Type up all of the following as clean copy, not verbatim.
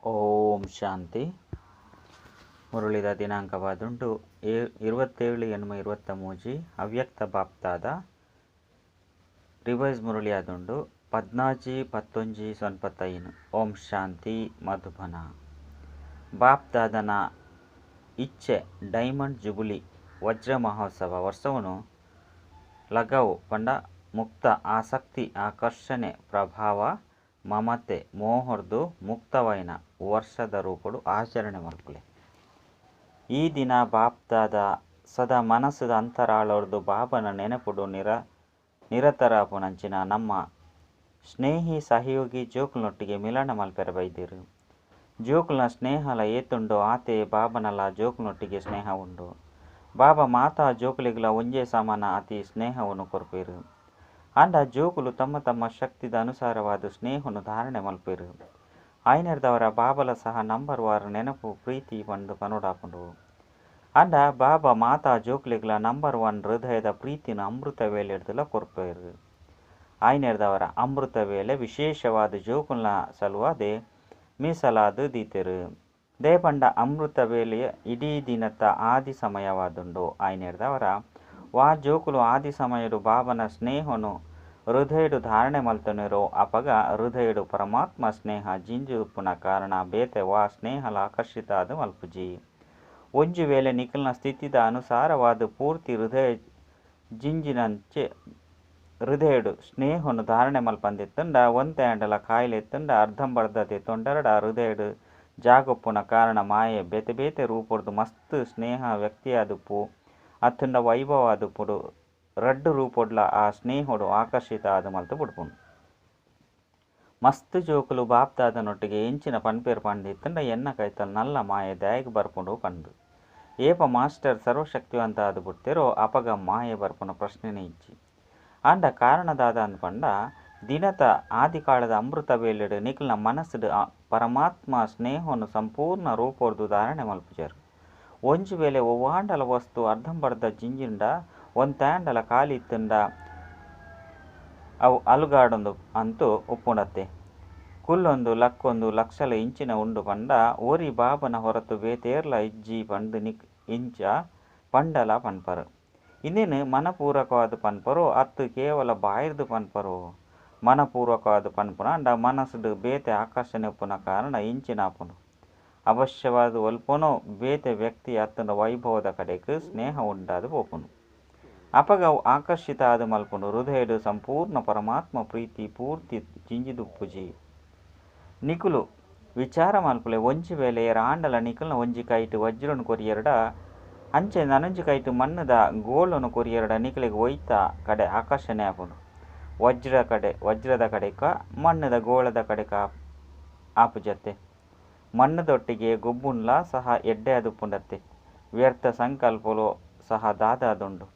ಓಂ ಶಾಂತಿ. ಮುರಳಿದ ದಿನಾಂಕವಾದುಂಟು 27/8/23. ಅವ್ಯಕ್ತ ಬಾಪ್ತಾದ ರಿವೈಸ್ ಮುರಳಿಯಾದುಂಡು 14/11/95. ಓಂ ಶಾಂತಿ. ಮಧುಬನ ಬಾಪ್ದಾದನ ಇಚ್ಛೆ ಡೈಮಂಡ್ ಜುಬುಲಿ ವಜ್ರ ಮಹೋತ್ಸವ ವರ್ಷವನ್ನು ಲಗವು ಪಂಡ ಮುಕ್ತ ಆಸಕ್ತಿ ಆಕರ್ಷಣೆ ಪ್ರಭಾವ ಮಮತೆ ಮೋಹರ್ದು ಮುಕ್ತವೈನ ವರ್ಷದ ರೂಪಡು ಆಚರಣೆ ಮಲ್ಪುಲೆ. ಈ ದಿನ ಬಾಪ್ದಾದ ಸದಾ ಮನಸ್ಸುದ ಅಂತರಾಳೊರ್ದು ಬಾಬನ ನೆನಪುಡು ನಿರತರಾಪುನಂಚಿನ ನಮ್ಮ ಸ್ನೇಹಿ ಸಹಯೋಗಿ ಜೋಕುಲ್ನೊಟ್ಟಿಗೆ ಮಿಲನ ಮಲ್ಪೆರ ಬೈದಿರು. ಜೋಕುಲ್ನ ಸ್ನೇಹಲ ಏತುಂಡೋ ಆತೆ ಬಾಬನಲ ಜೋಕುಲ್ನೊಟ್ಟಿಗೆ ಸ್ನೇಹ ಉಂಡು. ಬಾಬಾ ಮಾತಾ ಜೋಕುಲಿಗ್ಲ ಒಂಜೇ ಸಮಾನ ಅತಿ ಸ್ನೇಹವನ್ನು ಕೊರ್ಪೇರು. ಆಂಡ ಜೋಕುಲು ತಮ್ಮ ತಮ್ಮ ಶಕ್ತಿದ ಅನುಸಾರವಾದ ಸ್ನೇಹವನ್ನು ಧಾರಣೆ ಮಲ್ಪೇರು. ಆಯ್ನೆರ್ದವರ ಬಾಬಲ ಸಹ ನಂಬರ್ ವಾರ್ ನೆನಪು ಪ್ರೀತಿ ಪಂದು ಪನೋಡಾಪುಂಡು. ಆಂಡ ಬಾಬಾ ಮಾತಾ ಜೋಕುಲಿಗ್ಲ ನಂಬರ್ 1 ಹೃದಯದ ಪ್ರೀತಿನ ಅಮೃತ ವೇಳೆಡ್ದಲ ಕೊರ್ಪೇರು. ಆಯ್ನೆರ್ದವರ ಅಮೃತ ವೇಳೆ ವಿಶೇಷವಾದ ಜೋಕುಲ್ನ ಸಲುವಾದೆ ಮೀಸಲಾದ ದೀತೆರು. ದೇಪಂಡ ಅಮೃತ ವೇಳೆಯ ಇಡೀ ದಿನದ ಆದಿ ಸಮಯವಾದುಂಡು. ಆಯ್ನೆರ್ದವರ ವಾ ಜೋಕುಲು ಆದಿ ಸಮಯಡು ಬಾಬನ ಸ್ನೇಹನು ಹೃದಯಡು ಧಾರಣೆ ಮಲ್ತೊನಿರೋ ಅಪಗ ಹೃದಯಡು ಪರಮಾತ್ಮ ಸ್ನೇಹ ಜಿಂಜುಪುನ ಕಾರಣ ಬೇತೆ ವಾ ಸ್ನೇಹಲ ಆಕರ್ಷಿತ ಆದ ಮಲ್ಪುಜಿ. ಒಂಜಿ ವೇಳೆ ನಿಖಲ್ನ ಸ್ಥಿತಿದ ಅನುಸಾರವಾದ ಪೂರ್ತಿ ಹೃದಯ ಜಿಂಜಿನಂಚೆ ಹೃದಯಡು ಸ್ನೇಹನು ಧಾರಣೆ ಮಲ್ಪಂದಿತ್ತಂಡ ಒಂತೆ ಆಂಡಲ ಕಾಯಿಲೆ ಎತ್ತಂಡ ಅರ್ಧಂಬರ್ಧತೆ ತೊಂಡರಡ ಹೃದಯಡು ಜಾಗೊಪ್ಪುನ ಕಾರಣ ಮಾಯೆ ಬೇತೆ ಬೇತೆ ರೂಪೊರ್ದು ಮಸ್ತ್ ಸ್ನೇಹ ವ್ಯಕ್ತಿಯಾದುಪ್ಪು ಅತ್ತಂಡ ವೈಭವ ಆದುಪ್ಪುಡು ರಡ್ಡು ರೂಪೊಡ್ಲ ಆ ಸ್ನೇಹೊಡು ಆಕರ್ಷಿತ ಆದ ಮಲ್ತು ಬುಡ್ಪುಂಡು. ಮಸ್ತ್ ಜೋಕುಲು ಬಾಪ್ದಾದನೊಟ್ಟಿಗೆ ಎಂಚಿನ ಪನ್ಪೇರು ಪಂಡಿತ್ತಂಡ ಎನ್ನ ಕೈತಲ್ ನಲ್ಲ ಮಾಯೆ ದಾಯಗ್ ಬರ್ಪುಂಡು ಪಂದು. ಏಪ ಮಾಸ್ಟರ್ ಸರ್ವಶಕ್ತಿವಂತ ಆದು ಬಿಡ್ತಿರೋ ಅಪಗ ಮಾಯೆ ಬರ್ಪುನ ಪ್ರಶ್ನೆನೇ ಇಜ್ಜಿ. ಆಂಡ ಕಾರಣದಾದ ಅಂದ್ ಪಂಡ ದಿನತ ಆದಿಕಾಲದ ಅಮೃತ ವೇಳೆಡು ನಿಖಲ್ನ ಮನಸ್ಸುಡು ಪರಮಾತ್ಮ ಸ್ನೇಹವನ್ನು ಸಂಪೂರ್ಣ ರೂಪೊರ್ದು ಧಾರಣೆ ಮಲ್ಪುಜರು. ಒಂಜಿ ವೇಳೆ ಒವ್ವಾಂಡಲ ವಸ್ತು ಅರ್ಧಂಬರ್ಧ ಜಿಂಜಿಂಡ ಒಂತಾಂಡಲ ಖಾಲಿ ಇತ್ತಂಡ ಅವು ಅಲುಗಾಡೊಂದು ಅಂತೂ ಉಪ್ಪುಂಡತ್ತೆ. ಕುಲ್ಲೊಂದು ಲಕ್ಕೊಂದು ಲಕ್ಷಲ ಇಂಚಿನ ಉಂಡು ಪಂಡ ಓರಿ ಬಾಬನ ಹೊರತು ಬೇತೇರ್ಲ ಇಜ್ಜಿ ಪಂಡು ನಿಕ್ ಇಂಚ ಪಂಡಲ ಪನ್ಪರು. ಇನ್ನೇನು ಮನಪೂರ್ವಕವಾದ ಪನ್ಪರೋ ಅತ್ತು ಕೇವಲ ಬಾಯಿರ್ದು ಪನ್ಪರೋ? ಮನಪೂರ್ವಕವಾದ ಪನ್ಪುನ ಅಂಡ ಮನಸ್ಸುಡು ಬೇತೆ ಆಕರ್ಷಣೆ ಉಪ್ಪುನ ಕಾರಣ ಇಂಚಿನ ಆಪುಂಡು. ಅವಶ್ಯವಾದ ಒಲ್ಪನೋ ಬೇತೆ ವ್ಯಕ್ತಿ ಅತ್ತಂಡ ವೈಭವದ ಕಡೆಗೆ ಸ್ನೇಹ ಉಂಡಾದ ಪೋಪುಂಡು. ಅಪಗ ಅವು ಆಕರ್ಷಿತ ಆದ ಮಲ್ಪುಂಡು. ಹೃದಯಡು ಸಂಪೂರ್ಣ ಪರಮಾತ್ಮ ಪ್ರೀತಿ ಪೂರ್ತಿ ಜಿಂಜಿದುಪ್ಪುಜಿ. ನಿಕುಲು ವಿಚಾರ ಮಲ್ಪುಲೆ ಒಂಜಿ ವೇಳೆ ರಾಂಡಲ ನಿಕಲ್ನ ಒಂಜಿ ಕೈಟ್ ವಜ್ರನು ಕೊರಿಯರಡ ಅಂಚೆ ನನೊಂಜಿ ಕೈಟ್ ಮಣ್ಣದ ಗೋಳನು ಕೊರಿಯರಡ ನಿಕಲಿಗೆ ಒಯ್ತ ಕಡೆ ಆಕರ್ಷಣೆ ಆಪುಂಡು. ವಜ್ರದ ಕಡೆಕ ಮಣ್ಣದ ಗೋಳದ ಕಡೆಕ ಆಪುಜತ್ತೆ. ಮಣ್ಣದೊಟ್ಟಿಗೆ ಗೊಬ್ಬುನ್ಲ ಸಹ ಎಡ್ಡೆ ಅದುಪ್ಪುಂಡತ್ತೆ. ವ್ಯರ್ಥ ಸಂಕಲ್ಪಲು ಸಹ ದಾದಾದುಂಡು.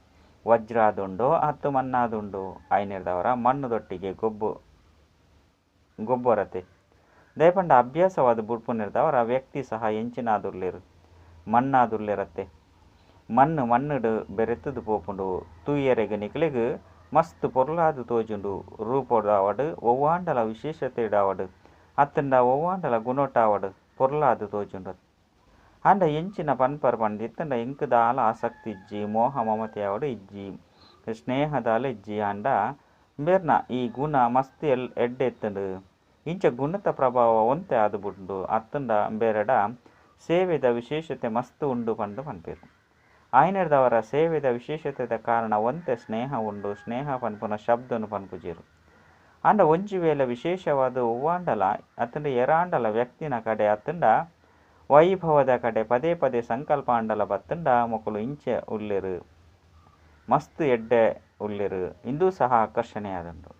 ವಜ್ರ ಆದುಂಡು ಅತ್ತು ಮಣ್ಣಾದುಂಡು. ಐನೆರ್ದವರ ಮಣ್ಣುದೊಟ್ಟಿಗೆ ಗೊಬ್ಬರತೆ. ದಯಪಂಡ ಅಭ್ಯಾಸವಾದ ಬುಡ್ಪುನಿರ್ದವರ ವ್ಯಕ್ತಿ ಸಹ ಎಂಚಿನಾದುರ್ಲೇರು ಮಣ್ಣಾದುರ್ಲೇರತ್ತೆ. ಮಣ್ಣು ಮಣ್ಣುಡು ಬೆರೆತದು ಪೋಪುಂಡು. ತೂಯರೆಗ್ ನಿಕಲೆಗ್ ಮಸ್ತ್ ಪೊರ್ಲಾದು ತೋಜುಂಡು. ರೂಪೊಡಾವಡು ಒವ್ವಾಂಡಲ ವಿಶೇಷತೆಡಾವಡು ಅತ್ತಂಡ ಒವ್ವಾಂಡಲ ಗುಣೋಟಾವಡು ಪೊರ್ಲಾದು ತೋಜುಂಡು. ಆಂಡ ಎಂಚಿನ ಪನ್ಪರ್ ಪಂಡಿತ್ತಂಡ ಎಂಕ್ ದಾಲ ಆಸಕ್ತಿ ಇಜ್ಜಿ, ಮೋಹ ಮಮತೆ ಆವಡು ಇಜ್ಜಿ, ಸ್ನೇಹದಾಲ ಇಜ್ಜಿ. ಆಂಡ ಬೇರ್ನ ಈ ಗುಣ ಮಸ್ತ್ ಎಡ್ಡೆ ಎತ್ತಂಡು. ಇಂಚ ಗುಣತ ಪ್ರಭಾವ ಒಂತೆ ಆದು ಬುಡ್ಡು ಅತ್ತಂಡ ಬೇರೆಡ ಸೇವೆದ ವಿಶೇಷತೆ ಮಸ್ತ್ ಉಂಡು ಪಂಡು ಪನ್ಪೇರು. ಆಯ್ನೆರ್ದವರ ಸೇವೆದ ವಿಶೇಷತೆದ ಕಾರಣ ಒಂತೆ ಸ್ನೇಹ ಉಂಡು. ಸ್ನೇಹ ಪನ್ಪುನ ಶಬ್ದನು ಪನ್ಪುಜೇರು. ಆಂಡ ಒಂಜಿ ವೇಳೆ ವಿಶೇಷವಾದ ಒವ್ವಾಂಡಲ ಅತ್ತಂಡ ಎರಾಂಡಲ ವ್ಯಕ್ತಿನ ಕಡೆ ಅತ್ತಂಡ ವೈಭವದ ಕಡೆ ಪದೇ ಪದೇ ಸಂಕಲ್ಪ ಆಂಡಲ ಬತ್ತಂಡ ಮೊಕಲು ಇಂಚೆ ಉಲ್ಲೇರು ಮಸ್ತ್ ಎಡ್ಡೆ ಉಲ್ಲೇರು ಇಂದೂ ಸಹ ಆಕರ್ಷಣೆಯಾದುಂಡು.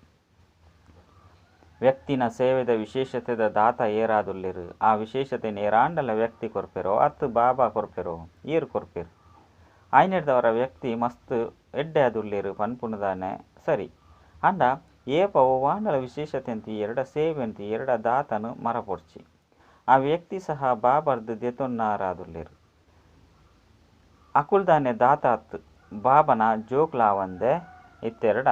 ವ್ಯಕ್ತಿನ ಸೇವೆದ ವಿಶೇಷತೆದ ದಾತ ಏರಾದುಲ್ಲೇರು ಆ ವಿಶೇಷತೆ ಏರಾಂಡಲ ವ್ಯಕ್ತಿ ಕೊರ್ಪೆರೋ ಅತ್ತು ಬಾಬಾ ಕೊರ್ಪೆರೋ ಏರು ಕೊರ್ಪೆರು. ಆಯ್ನೆರ್ದವರ ವ್ಯಕ್ತಿ ಮಸ್ತ್ ಎಡ್ಡೆ ಆದುಲ್ಲೇರು ಪನ್ಪುನದಾನೆ ಸರಿ. ಆಂಡ ಏಪ ಒವ್ವಾಂಡಲ ವಿಶೇಷತೆ ಅಂತ ಎರಡ ಸೇವೆ ಅಂತ ಎರಡ ದಾತನು ಮರಪೊಡ್ಚಿ. ಆ ವ್ಯಕ್ತಿ ಸಹ ಬಾಬರ್ದು ದೆತೊನ್ನಾರಾದುಲ್ಲೇರು. ಅಕುಲ್ದಾನೆ ದಾತ ಅತ್ತು ಬಾಬನ ಜೋಕ್ಲಾವಂದೆ ಇತ್ತೆರಡ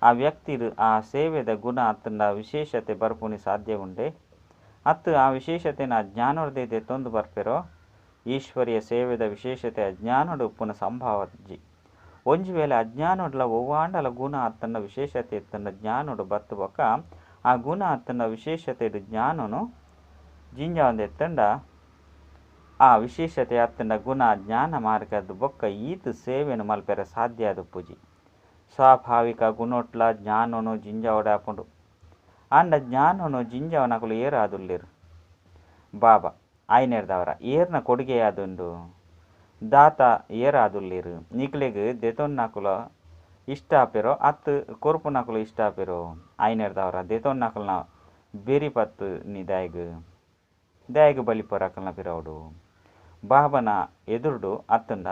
ಆ ವ್ಯಕ್ತಿರು ಆ ಸೇವೆದ ಗುಣ ಅತ್ತಂಡ ವಿಶೇಷತೆ ಬರ್ಪುನಿ ಸಾಧ್ಯ ಉಂಡೆ. ಅತ್ತು ಆ ವಿಶೇಷತೆನ ಅಜ್ಞಾನೊಡ್ದೆ ದೆತ್ತೊಂದು ಬರ್ಪೆರೋ? ಈಶ್ವರಿಯ ಸೇವೆದ ವಿಶೇಷತೆ ಅಜ್ಞಾನೊಡು ಉಪ್ಪುನ ಸಂಭಾವಜ್ಜಿ. ಒಂಜಿ ವೇಳೆ ಅಜ್ಞಾನೊಡ್ಲ ಒವ್ವಾಂಡಲ ಗುಣ ಅತ್ತಂಡ ವಿಶೇಷತೆ ಇತ್ತಂಡ ಜ್ಞಾನೊಡು ಬತ್ತು ಬೊಕ್ಕ ಆ ಗುಣ ಅತ್ತಂಡ ವಿಶೇಷತೆಡ್ ಜ್ಞಾನೊನು ಜಿಂಜಾವಂದೆತ್ತಂಡ ಆ ವಿಶೇಷತೆ ಅತ್ತಂಡ ಗುಣ ಜ್ಞಾನ ಮಾರ್ಗದ ಬೊಕ್ಕ ಈತ್ ಸೇವೆನು ಮಲ್ಪೆರೆ ಸಾಧ್ಯ ಆದುಪ್ಪುಜಿ. ಸ್ವಾಭಾವಿಕ ಗುಣೊಟ್ಲ ಜ್ಞಾನೊನು ಜಿಂಜಾವಡಾಪುಂಡು. ಆಂಡ ಜ್ಞಾನೊನು ಜಿಂಜಾವನಕುಲು ಏರಾದುಲ್ಲೆರ್? ಬಾಬಾ ಆಯ್ನೆರ್ದವರ ಏರ್ನ ಕೊಡುಗೆಯಾದುಂಡು? ದಾತ ಏರಾದುಲ್ಲೆರ್? ನಿಕ್ಲೆಗ್ ದೆತೊನ್ನಕುಲ ಇಷ್ಟ ಆಪೆರೋ ಅತ್ತು ಕೊರ್ಪುನಕುಲು ಇಷ್ಟ ಆಪೆರೋ? ಆಯ್ನೆರ್ದವರ ದೆತೊನ್ನಕುಲ್ನ ಬೆರಿ ಪತ್ತು ದಾಯಗ್ ದಾಯಗ್ ಬಲಿಪರ ಅಕಲ್ನ ಪಿರವುಡು? ಬಾಬನ ಎದುರುಡು ಅತ್ತಂಡ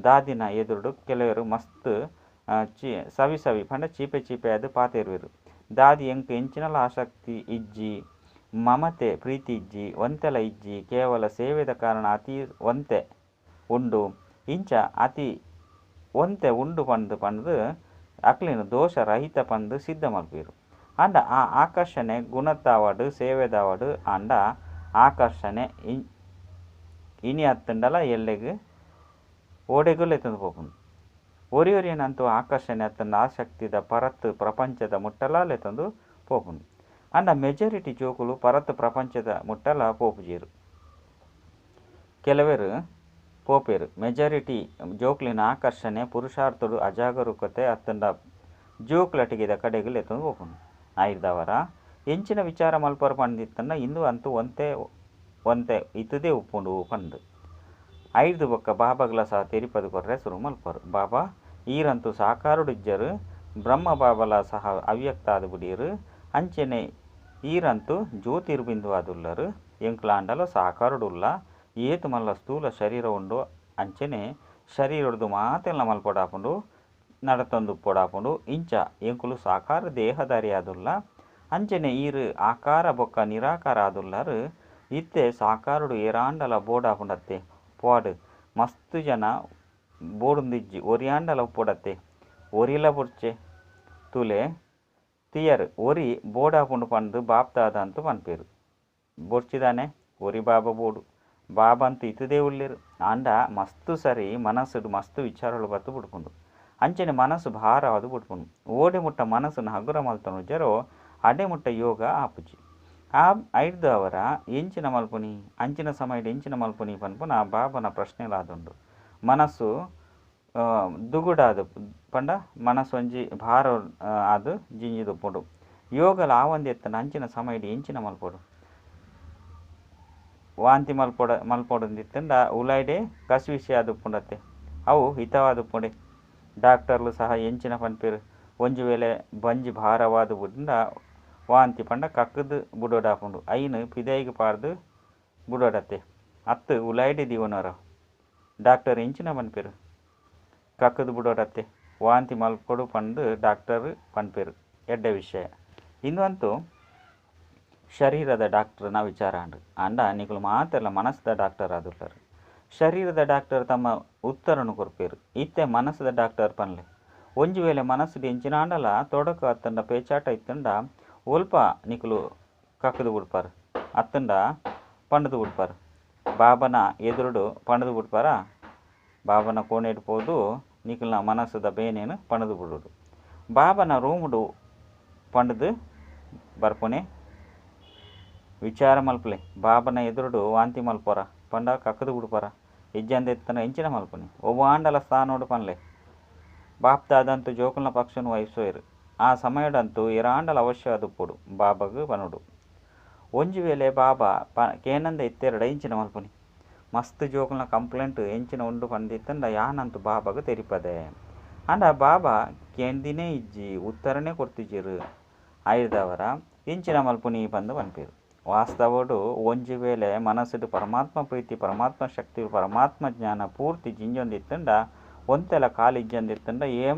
ದಾದಿನ ಎದುರುಡು ಕೆಲವರು ಮಸ್ತ್ ಸವಿ ಸವಿ ಪಂಡ ಚೀಪೆ ಚೀಪೆ ಆದ್ ಪಾತೆರುವೆರು. ದಾದಿ ಎಂಕ್ ಎಂಚಿನಲ ಆಸಕ್ತಿ ಇಜ್ಜಿ, ಮಮತೆ ಪ್ರೀತಿ ಇಜ್ಜಿ, ಒಂತೆಲ ಇಜ್ಜಿ, ಕೇವಲ ಸೇವೆದ ಕಾರಣ ಅತಿ ಒಂತೆ ಉಂಡು, ಇಂಚ ಅತಿ ಒಂತೆ ಉಂಡು ಪಂದ್ ಪಂದ್ ಅಕ್ಲೆನ ದೋಷ ರಹಿತ ಪಂದ್ ಸಿದ್ಧ ಮಲ್ಪುವೆರು. ಆಂಡ ಆ ಆಕರ್ಷಣೆ ಗುಣತಾವಡ್ ಸೇವೆದಾವಡ್ ಆಂಡ ಆಕರ್ಷಣೆ ಇನಿ ಅತ್ತಂಡಲ ಎಲ್ಲೆಗ್ ಓಡೆಗುಲ ಎತ್ತೊಂದು ಪೋಪುಂಡು. ಒರಿ ಒರಿಯನಂತೂ ಆಕರ್ಷಣೆ ಅತ್ತಂಡ ಆಸಕ್ತಿದ ಪರತ್ ಪ್ರಪಂಚದ ಮುಟ್ಟಲ ಲೆತ್ತೊಂದು ಪೋಪುಂಡು. ಆಂಡ ಮೆಜಾರಿಟಿ ಜೋಕುಲು ಪರತ್ ಪ್ರಪಂಚದ ಮುಟ್ಟಲ ಪೋಪುಜೆರು. ಕೆಲವರು ಪೋಪೆರು. ಮೆಜಾರಿಟಿ ಜೋಕ್ಲೆನ ಆಕರ್ಷಣೆ ಪುರುಷಾರ್ಥಡು ಅಜಾಗರೂಕತೆ ಅತ್ತಂಡ ಜೋಕ್ಲಟಿಗೆದ ಕಡೆಗೆ ಲೆತ್ತೊಂದು ಪೋಪುಂಡು. ಆಯ್ದವರ ಎಂಚಿನ ವಿಚಾರ ಮಲ್ಪರು ಪಂದಿತ್ತಂಡ ಇಂದು ಅಂತೂ ಒಂತೆ ಒಂತೆ ಇತ್ತದೇ ಉಪ್ಪುಂಡು ಪಂದ್ ಐದು ಬೊಕ್ಕ ಬಾಬಾಗ್ಲ ಸಹ ತೆರಿಪದು ಕೊರ್ರೆ ಸುರು ಮಲ್ಪರು. ಬಾಬಾ ಈರಂತೂ ಸಾಕಾರುಡಿಜ್ಜರು, ಬ್ರಹ್ಮ ಬಾಬಲ ಸಹ ಅವ್ಯಕ್ತ ಆದ್ ಬುಡಿಯರು, ಅಂಚೆನೆ ಈರಂತೂ ಜ್ಯೋತಿರ್ಬಿಂದು ಆದುಲ್ಲರು, ಎಂಕ್ಲಾಂಡಲ ಸಾಕಾರುಡುಲ್ಲ, ಏತು ಮಲ್ಲ ಸ್ಥೂಲ ಶರೀರ ಉಂಡು ಅಂಚೆನೆ ಶರೀರಡ್ದು ಮಾತೆಲ್ಲ ಮಲ್ಪೊಡಾಪುಂಡು, ನಡತೊಂದು ಉಪ್ಪೊಡಾಪುಂಡು, ಇಂಚ ಎಂಕುಲು ಸಾಕಾರ ದೇಹದಾರಿ ಆದುಲ್ಲ, ಅಂಚೆನೆ ಈರು ಆಕಾರ ಬೊಕ್ಕ ನಿರಾಕಾರ ಆದುಲ್ಲರು, ಇತ್ತೆ ಸಾಕಾರುಡು ಏರಾಂಡಲ ಬೋಡಾಪುಂಡತ್ತೆ ಪೋಡು ಮಸ್ತ್ ಜನ ಬೋಡುಂದಿಜ್ಜಿ ಒರಿಯಾಂಡಲ ಉಪ್ಪೊಡತ್ತೆ ಒರಿಲ ಬೊಡ್ಚೆ ತುಲೆ ತಿಯರ್ ಒರಿ ಬೋಡಾಪುಂಡು ಪಂದ್ ಬಾಪ್ದಾದ ಅಂತ ಪನ್ಪೆರು. ಬೊಡ್ಚಿದಾನೆ ಒರಿ ಬಾಬಾ ಬೋಡು ಬಾಬಾ ಅಂತ ಇತ್ತದೇ ಉಲ್ಲೆರು. ಆಂಡ ಮಸ್ತ್ ಸರಿ ಮನಸ್ಸುಡು ಮಸ್ತ್ ವಿಚಾರಗಳು ಬತ್ತು ಬುಡ್ಪುಂಡು. ಅಂಚನೆ ಮನಸ್ಸು ಭಾರವಾದ ಬುಡ್ಪುಂಡು. ಓಡೆ ಮುಟ್ಟ ಮನಸ್ಸನ್ನು ಹಗುರ ಮಲ್ತೊನು ಜರೋ ಅಡೆ ಮುಟ್ಟ ಯೋಗ ಆಪುಜಿ. ಆ ಐಡ್ದು ಅವರ ಎಂಚಿನ ಮಲ್ಪುನಿ ಅಂಚಿನ ಸಮಯಡ್ ಎಂಚಿನ ಮಲ್ಪುನಿ ಪನ್ಪುನ ಬಾಬನ ಪ್ರಶ್ನೆಲಾದುಂಡು. ಮನಸ್ಸು ದುಗುಡಾದ ಪಂಡ ಮನಸ್ಸು ಒಂಜಿ ಭಾರ ಆದ್ ಜಿಂಜಿದುಪ್ಪುಂಡು. ಯೋಗಲ ಆವಂದೆತ್ತಂಡ ಅಂಚಿನ ಸಮಯಡ್ ಎಂಚಿನ ಮಲ್ಪೊಡು? ವಾಂತಿ ಮಲ್ಪೊಡ ಮಲ್ಪೊಡಂದಿತ್ತಂಡ ಉಲಾಯ್ಡೆ ಕಸಿವಿಸಿ ಆದುಪ್ಪುಂಡತ್ತೆ ಅವು ಹಿತವಾದುಪ್ಪುಂಡೆ. ಡಾಕ್ಟರ್ಲು ಸಹ ಎಂಚಿನ ಪನ್ಪೆರು? ಒಂಜಿ ವೇಳೆ ಬಂಜಿ ಭಾರವಾದ ಬುಡ್ಂಡ ವಾಂತಿ ಪಂಡ ಕಕ್ಕದ್ ಬುಡೋಡಾಪುಂಡು, ಐನ್ ಪಿದಯಿಗ್ ಪಾಡ್ದ್ ಬುಡೋಡತ್ತೆ ಅತ್ತು ಉಲಾಯ್ಡೆ ದೀವೊನರ. ಡಾಕ್ಟರ್ ಎಂಚಿನ ಪನ್ಪೆರು? ಕಕ್ಕದ್ ಬುಡೋಡತ್ತೆ ವಾಂತಿ ಮಲ್ಪೊಡು ಪಂದ್ ಡಾಕ್ಟರ್ ಪನ್ಪೆರು. ಎಡ್ಡೆ ವಿಷಯ ಇಂದು ಅಂತೂ ಶರೀರದ ಡಾಕ್ಟರ್ನ ವಿಚಾರ ಆಂಡ್. ಆಂಡ ನಿಕುಲು ಮಾತೆರ್ಲ ಮನಸ್ಸುದ ಡಾಕ್ಟರ್ ಆದುಲ್ಲರು. ಶರೀರದ ಡಾಕ್ಟರ್ ತಮ್ಮ ಉತ್ತರನು ಕೊರ್ಪೆರು. ಇತ್ತೆ ಮನಸ್ಸುದ ಡಾಕ್ಟರ್ ಪನ್ಲೆ. ಒಂಜಿ ವೇಳೆ ಮನಸ್ಸುಡು ಎಂಚಿನಾಂಡಲ ತೊಡಕು ಅತ್ತಂಡ ಪೇಚಾಟ ಇತ್ತಂಡ ಒಲ್ಪ ನಿಕುಲು ಕಕ್ಕದು ಬುಡ್ಪಾರು ಅತ್ತಂಡ ಪಂಡ್ದು ಬುಡ್ಪಾರು? ಬಾಬನ ಎದುರುಡು ಪಂಡ್ದು ಬುಡ್ಪಾರ? ಬಾಬನ ಕೋಣೆಡ್ ಪೋದು ನಿಕುಲ್ನ ಮನಸ್ಸುದ ಬೇನೆನು ಪಂಡ್ದು ಬುಡೋಡು. ಬಾಬನ ರೂಮುಡು ಪಂಡ್ದು ಬರ್ಪುನೆ ವಿಚಾರ ಮಲ್ಪಲೆ. ಬಾಬನ ಎದುರುಡು ವಾಂತಿ ಮಲ್ಪೊರ ಪಂಡ ಕಕ್ಕದು ಬುಡ್ಪಾರ? ಇಜ್ಜಂದೆ ಇತ್ತಂಡ ಎಂಚಿನ ಮಲ್ಪುನಿ? ಒವ್ವಾಂಡಲ ಸ್ಥಾನೋಡು ಪನ್ಲೆ. ಬಾಪ್ದಾದಂತೂ ಜೋಕುಲ್ನ ಪಕ್ಷನು ವಹಿಸುವೆರು. ಆ ಸಮಯಡಂತೂ ಏರಾಂಡಲ ಅವಶ್ಯವಾದುಪ್ಪೊಡು ಬಾಬಾಗ್ ಪನೊಡು. ಒಂಜಿ ವೇಳೆ ಬಾಬಾ ಕೇನಂದ ಇತ್ತೆರಡ ಎಂಚಿನ ಮಲ್ಪುನಿ? ಮಸ್ತ್ ಜೋಕುಲ್ನ ಕಂಪ್ಲೇಂಟ್ ಎಂಚಿನ ಉಂಡು ಪಂದಿತ್ತಂಡ ಯಾನಂತೂ ಬಾಬಾಗ್ ತೆರಿಪದೆ. ಆಂಡ ಬಾಬಾ ಕೇಂದಿನೇ ಇಜ್ಜಿ, ಉತ್ತರನೇ ಕೊರ್ತಿಜೆರು. ಆಯ್ದವರ ಎಂಚಿನ ಮಲ್ಪುನಿ ಪಂದ್ ಪನ್ಪೆರು. ವಾಸ್ತವಡು ಒಂಜಿ ವೇಳೆ ಮನಸ್ಸುಡು ಪರಮಾತ್ಮ ಪ್ರೀತಿ, ಪರಮಾತ್ಮ ಶಕ್ತಿ, ಪರಮಾತ್ಮ ಜ್ಞಾನ ಪೂರ್ತಿ ಜಿಂಜೊಂದಿತ್ತಂಡ ಒಂತೆಲ ಕಾಲಿಜ್ಜಂದಿತ್ತಂಡ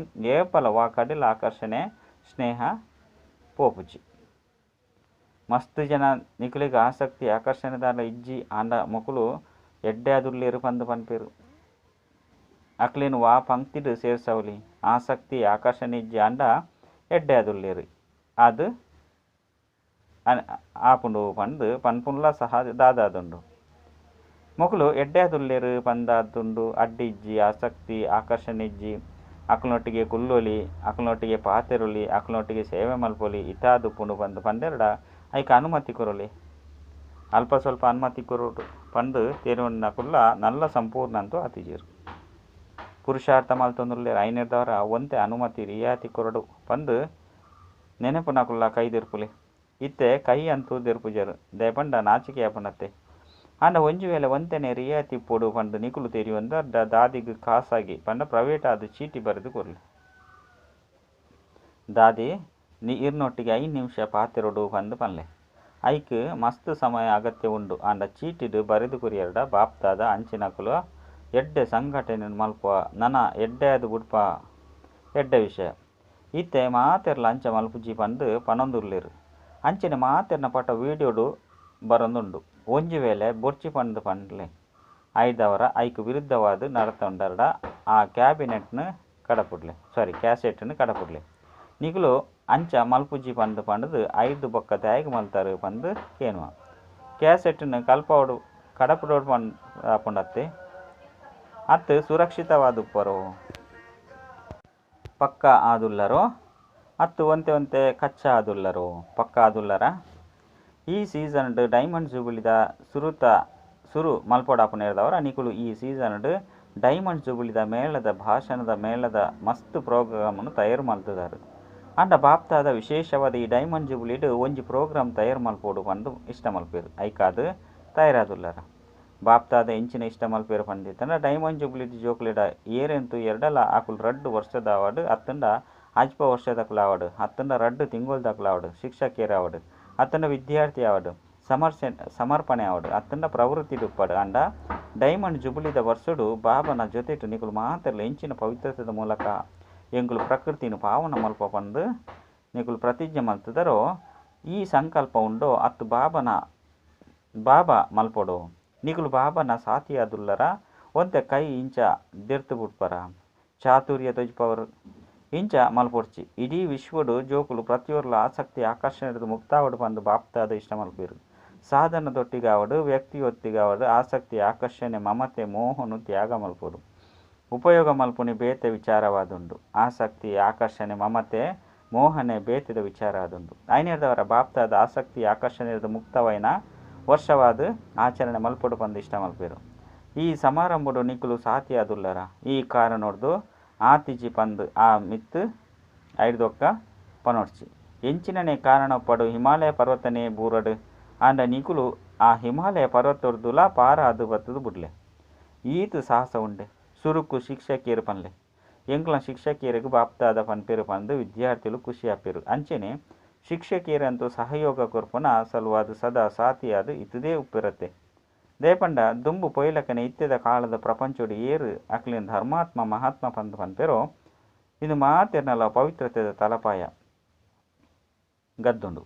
ಏಪಲ ವಾ ಕಡಿಲ ಆಕರ್ಷಣೆ ಸ್ನೇಹ ಪೋಪುಜಿ. ಮಸ್ತ್ ಜನ ನಿಕುಲೆಗ್ ಆಸಕ್ತಿ ಆಕರ್ಷಣೆದಾಲ ಇಜ್ಜಿ ಆಂಡ ಮೊಕುಲು ಎಡ್ಡೆ ಆದುಲ್ಲೆರು ಪಂದ್ ಪನ್ಪೆರು. ಅಕ್ಲೆನ್ ವಾ ಪಂಕ್ತಿಡ್ ಸೇರ್ಸವಲಿ? ಆಸಕ್ತಿ ಆಕರ್ಷಣೆ ಇಜ್ಜಿ ಆಂಡ ಎಡ್ಡೆ ಆದುಲ್ಲೆರು ಅದು ಆಪುಂಡು ಪಂದ್ ಪನ್ಪುನ್ಲ ಸಹ ದಾದಾದುಂಡು. ಮೊಕುಲು ಎಡ್ಡೆದುಲ್ಲೆರ್ ಪಂದಾದುಂಡು ಅಡ್ಡಿ ಇಜ್ಜಿ, ಆಸಕ್ತಿ ಆಕರ್ಷಣೆ ಇಜ್ಜಿ, ಅಕಲ್ನೊಟ್ಟಿಗೆ ಕುಲ್ಲೊಲಿ, ಅಕಲ್ನೊಟ್ಟಿಗೆ ಪಾತೆರೊಲಿ, ಅಕಲ್ನೊಟ್ಟಿಗೆ ಸೇವೆ ಮಲ್ಪೊಲಿ, ಇತ್ತಾದುಪ್ಪುಂಡು ಪಂದ್ ಪಂಡೆರಡ ಐಕ್ ಅನುಮತಿ ಕೊರೊಲಿ, ಅಲ್ಪ ಸ್ವಲ್ಪ ಅನುಮತಿ ಕೊರೊಡು ಪಂದ್ ತೆರಿಯೊನ್ನಕುಲ್ಲ ನಲ್ಲ ಸಂಪೂರ್ಣ ಅಂತೂ ಆತಿಜೆರ್. ಪುರುಷಾರ್ಥ ಮಲ್ತೊಂದುಲ್ಲೆರ್ ಐನೆರ್ದವರ ಒಂತೆ ಅನುಮತಿ ರಿಯಾಯಿತಿ ಕೊರೊಡು ಪಂದ್ ನೆನಪುನಕುಲ್ಲ ಕೈ ದೆರ್ಪುಲೆ. ಇತ್ತೆ ಕೈ ಅಂತೂ ದೆರ್ಪುಜೆರ್ ದಾಯೆಪಂಡ ನಾಚಿಕೆ ಆಪುಂಡತ್ತೆ. ಆಂಡ ಒಂಜಿ ವೇಳೆ ಒಂತೆನೆ ರಿಯಾಯಿತಿ ಇಪ್ಪೊಡು ಪಂದ್ ನಿಕುಲು ತೆರಿಯೊಂದರ್ಡ ದಾದಿಗ್ ಖಾಸಗಿ ಪಂಡ ಪ್ರೈವೇಟ್ ಆದ್ ಚೀಟಿ ಬರೆದು ಕೊರ್ಲೆ. ದಾದಿ ಇರ್ನೊಟ್ಟಿಗೆ 5 ನಿಮಿಷ ಪಾತೆರೊಡು ಪಂದ್ ಪನ್ಲೆ. ಐಕ್ ಮಸ್ತ್ ಸಮಯ ಅಗತ್ಯ ಉಂಡು. ಆಂಡ ಚೀಟಿಡ್ ಬರೆದು ಕೊರಿಯರ್ಡ ಬಾಪ್ದಾದ ಅಂಚಿನಕುಲು ಎಡ್ಡೆ ಸಂಘಟನೆ ಮಲ್ಪುವ ನನ ಎಡ್ಡೆ ಆದ್ ಬುಡ್ಪ ಎಡ್ಡೆ ವಿಷಯ. ಇತ್ತೆ ಮಾತೆರ್ಲ ಅಂಚ ಮಲ್ಪುಜಿ ಪಂದ್ ಪನೊಂದುಲ್ಲೆರ್. ಅಂಚನೆ ಮಾತೆರ್ನ ಪಟ ವೀಡಿಯೋಡು ಬರೊಂದುಂಡು. ಒಂಜಿ ವೇಳೆ ಬೊರ್ಚಿ ಪಂದ್ ಪನ್ಲೆ ಐದವರ ಐಕ್ ವಿರುದ್ಧವಾದ್ ನಡತೊಂಡರ್ಡ ಆ ಕ್ಯಾಬಿನೆಟ್ನ್ ಕಡಪುಡ್ಲೆ, ಸಾರಿ ಕ್ಯಾಸೆಟ್ನ್ ಕಡಪುಡ್ಲೆ. ನಿಕುಲು ಅಂಚ ಮಲ್ಪುಜಿ ಪಂದ್ ಪಂಡುದು ಐರ್ದ್ ಬೊಕ್ಕ ದಾಯೆಗ್ ಮಲ್ತಾರ್ ಪಂದ್ ಕೇನುವ. ಕ್ಯಾಸೆಟ್ನ್ ಕಲ್ಪಾವೊಡು ಕಡಪುಡೊಡು ಪಂದ್ ಆಪುಂಡತ್ತೆ ಅತ್ ಸುರಕ್ಷಿತವಾದುಪ್ಪರೋ ಪಕ್ಕ ಆದುಲ್ಲರೋ ಅತ್ ಒಂತೆ ಒಂತೆ ಕಚ್ಚಾ ಆದುಲ್ಲರೋ ಪಕ್ಕ ಆದುಲ್ಲರ. ಈ ಸೀಸನ್ ಡ್ ಡೈಮಂಡ್ ಜೂಬಿಲಿದ ಸುರುತ ಸುರು ಮಲ್ಪೊಡಾಪುನೆರ್ದವರ ನಿಕುಲು ಈ ಸೀಸನ್ ಡ್ ಡೈಮಂಡ್ ಜೂಬಿಲಿದ ಮೇಳದ ಭಾಷಣದ ಮೇಳದ ಮಸ್ತ್ ಪ್ರೋಗ್ರಾಮ್ ತಯಾರು ಮಲ್ತುದಾರ್. ಆಂಡ ಬಾಪ್ದಾದ ವಿಶೇಷವಾದ ಈ ಡೈಮಂಡ್ ಜೂಬಿಲಿಡ್ ಒಂಜಿ ಪ್ರೋಗ್ರಾಮ್ ತಯಾರು ಮಲ್ಪೊಡು ಪಂದ್ ಇಷ್ಟ ಮಲ್ಪೆರ್ ಐಕಾದ್ ತಯಾರಾದುಲ್ಲರ. ಬಾಪ್ದಾದ ಎಂಚಿನ ಇಷ್ಟ ಮಲ್ಪೆರ್ ಪಂದಿತ್ತಂಡ ಡೈಮಂಡ್ ಜೂಬಿಲಿಡ್ ಜೋಕುಲೆಡ ಏರೆನ್ ತೂಯೆರ್ಡಲ ಅಕುಲು 2 ವರ್ಷದಾವಡ್ ಅತ್ತಂಡ 5 ವರ್ಷದಕುಲಾವಡ್ ಅತ್ತಂಡ 2 ತಿಂಗೊಲ್ದಕುಲಾವಡ್ ಶಿಕ್ಷಕಿಯರಾವಡ್ ಅತ್ತಂಡ ವಿದ್ಯಾರ್ಥಿ ಆವಡ್ ಸಮರ್ಪಣೆ ಆವಡ್ ಅತ್ತಂಡ ಪ್ರವೃತ್ತಿ ಉಪ್ಪಡ್. ಆಂಡ ಡೈಮಂಡ್ ಜೂಬಿಲಿದ ವರ್ಷಡು ಬಾಬನ ಜೊತೆಟ್ ನಿಕುಲು ಮಾತೆರ್ಲ ಎಂಚಿನ ಪವಿತ್ರತೆದ ಮೂಲಕ ಎಂಕುಲು ಪ್ರಕೃತಿನ ಪಾವನ ಮಲ್ಪ ಪಂದ್ ನಿಕುಲು ಪ್ರತಿಜ್ಞೆ ಮಲ್ತದರೋ ಈ ಸಂಕಲ್ಪ ಉಂಡೋ ಅತ್ತು ಬಾಬನ ಬಾಬಾ ಮಲ್ಪೊಡು. ನಿಕುಲು ಬಾಬನ ಸಾಥಿಯಾದುಲ್ಲರ ಒಂತೆ ಕೈ ಇಂಚ ದೆರ್ತು ಬುಡ್ಪರ ಚಾತುರ್ಯ ತೊಜಿಪವರು ಇಂಚ ಮಲ್ಪೊಡ್ಚಿ. ಇಡೀ ವಿಶ್ವಡು ಜೋಕುಲು ಪ್ರತಿಯೊರ್ಲ ಆಸಕ್ತಿ ಆಕರ್ಷಣೆರ್ದ್ ಮುಕ್ತಾವಡ್ ಪಂದ್ ಬಾಪ್ದಾದ ಇಷ್ಟ ಮಲ್ಪೆರ್. ಸಾಧನದೊಟ್ಟಿಗಾವಡ್ ವ್ಯಕ್ತಿಯೊತ್ತಿಗಾವಡ್ ಆಸಕ್ತಿ ಆಕರ್ಷಣೆ ಮಮತೆ ಮೋಹನು ತ್ಯಾಗ ಮಲ್ಪೊಡು. ಉಪಯೋಗ ಮಲ್ಪುನಿ ಬೇತೆ ವಿಚಾರವಾದುಂಡು. ಆಸಕ್ತಿ ಆಕರ್ಷಣೆ ಮಮತೆ ಮೋಹನೆ ಬೇತೆದ ವಿಚಾರ ಆದುಂಡು. ಐನೆರ್ದವರ ಬಾಪ್ದಾದ ಆಸಕ್ತಿ ಆಕರ್ಷಣೆರ್ದ್ ಮುಕ್ತವಾಯಿನ ವರ್ಷವಾದ್ ಆಚರಣೆ ಮಲ್ಪೊಡು ಪಂದ್ ಇಷ್ಟ ಮಲ್ಪೆರ್. ಈ ಸಮಾರಂಭಡು ನಿಕುಲು ಸಾಥಿಯಾದುಲ್ಲರ ಈ ಕಾರಣೊರ್ದು ಆತಿಜಿ ಪಂದ್ ಆ ಮಿತ್ತ್ ಐರ್ದೊಕ್ಕ ಪನೊಡ್ಚಿ. ಎಂಚಿನನೇ ಕಾರಣ ಉಪ್ಪಡು ಹಿಮಾಲಯ ಪರ್ವತನೇ ಬೂರಡ್ ಆಂಡ ನಿಕುಲು ಆ ಹಿಮಾಲಯ ಪರ್ವತೊರ್ದುಲಾ ಪಾರಾದ್ ಬತ್ತುದು ಬುಡ್ಲೆ. ಈತ್ ಸಾಹಸ ಉಂಡೆ ಸುರುಕು ಶಿಕ್ಷಕಿಯರು ಪನ್ಲೆ. ಎಂಕ್ಲ ಶಿಕ್ಷಕಿಯರಿಗೆ ಬಾಪ್ದಾದ ಪನ್ಪೆರ್ ಪಂದ್ ವಿದ್ಯಾರ್ಥಿಲು ಖುಷಿ ಆಪೆರ್. ಅಂಚೆನೆ ಶಿಕ್ಷಕಿಯರಂತೂ ಸಹಯೋಗ ಕೊರ್ಪುನ ಸಲುವಾದ್ ಸದಾ ಸಾಥಿಯಾದ್ ಇತುದೇ ಉಪ್ಪಿರತ್ತೆ. ದಾಯೆಪಂಡ ದುಂಬು ಪೋಯಿಲಕನೆ ಇತ್ತೆದ ಕಾಲದ ಪ್ರಪಂಚೊಡು ಏರು ಅಕ್ಲೆನ ಧರ್ಮಾತ್ಮ ಮಹಾತ್ಮ ಪಂದ್ ಪನ್ಪೆರೋ ಇಂದು ಮಾತೆರ್ನಲ ಪವಿತ್ರತೆದ ತಲಪಾಯ ಗದ್ದುಂಡು.